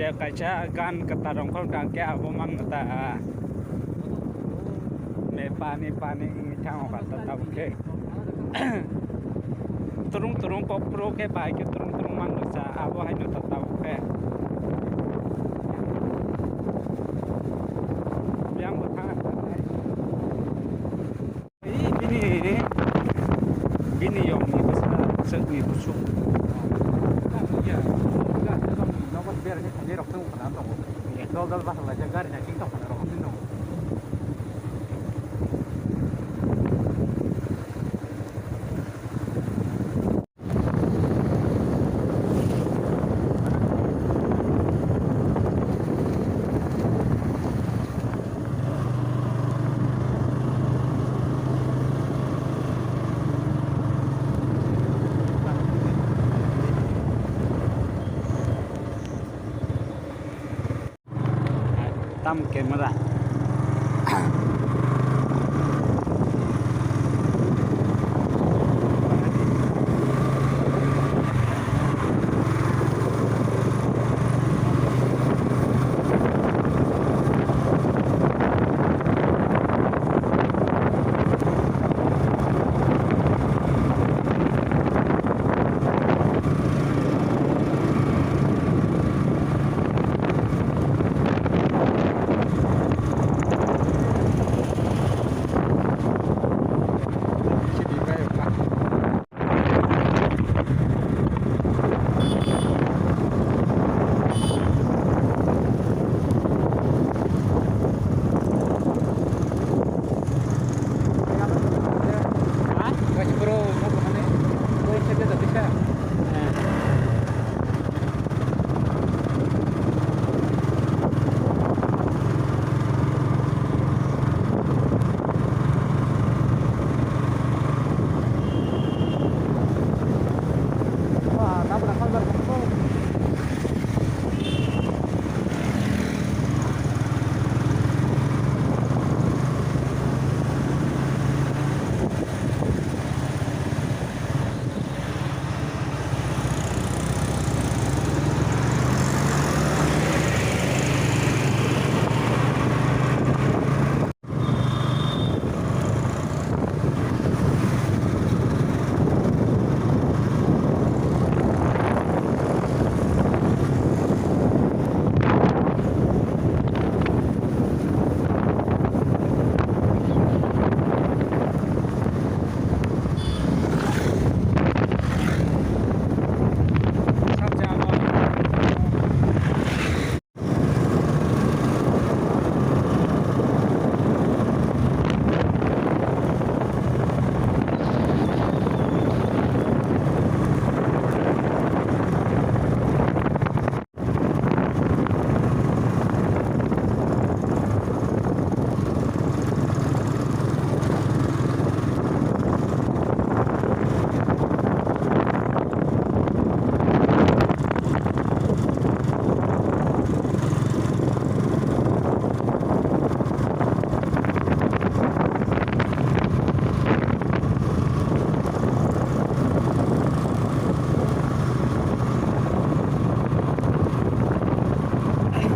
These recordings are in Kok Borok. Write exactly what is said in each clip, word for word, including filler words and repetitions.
Kaisa gan kwtal rok khe abo mangno ta. Me pani pani wngwi thango kha ta tabuk khe. Turung turung kok phuru khe bai khe turung turung mangno cha abo haino ta tabuk khe. Biyang bo thang. Bini, bini yong ni bwsa, sek ni bwswk. Nogo berani khainai rok tong khna tongo. Dol dol bahal laijak gari na king tong khna rok tong. Tam camera.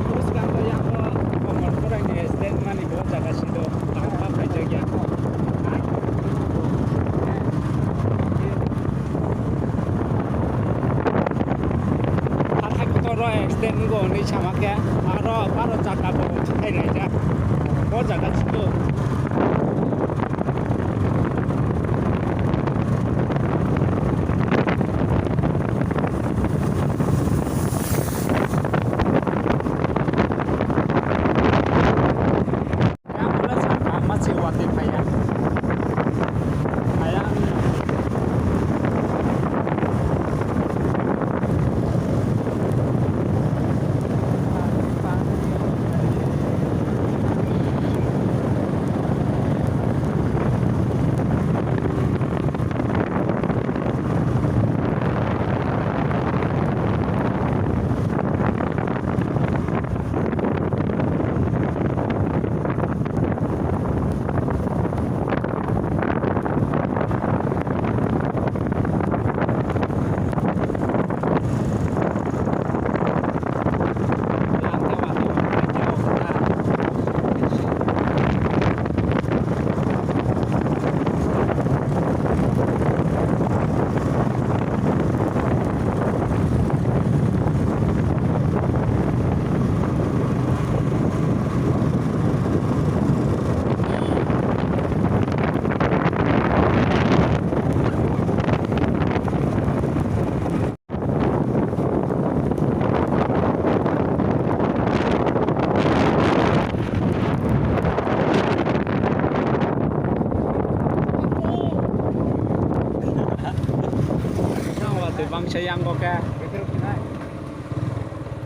Bwskango yang o Komorpurai ni accident mani bo jaga silo tangma paijak ya. Hathai kotor o accident wngkha hwnwi sama khe aro baro jaga bo thai laijak. Bo jaga silo.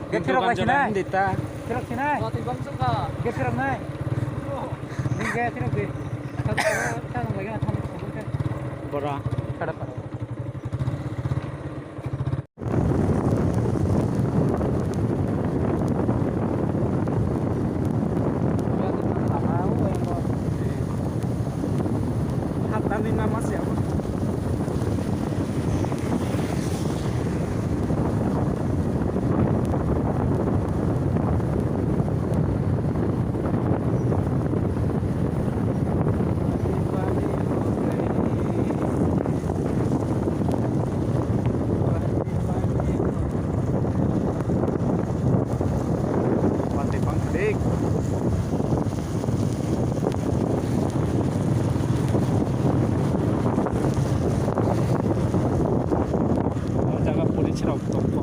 Gate phirok lai sinai. Dita. Phirok sinai. Gate phirok nai. Ni gate phirok di. Bora. Kada para. Hatani nama siapa? Watwi bangkha de. O jaga police rok tongkha.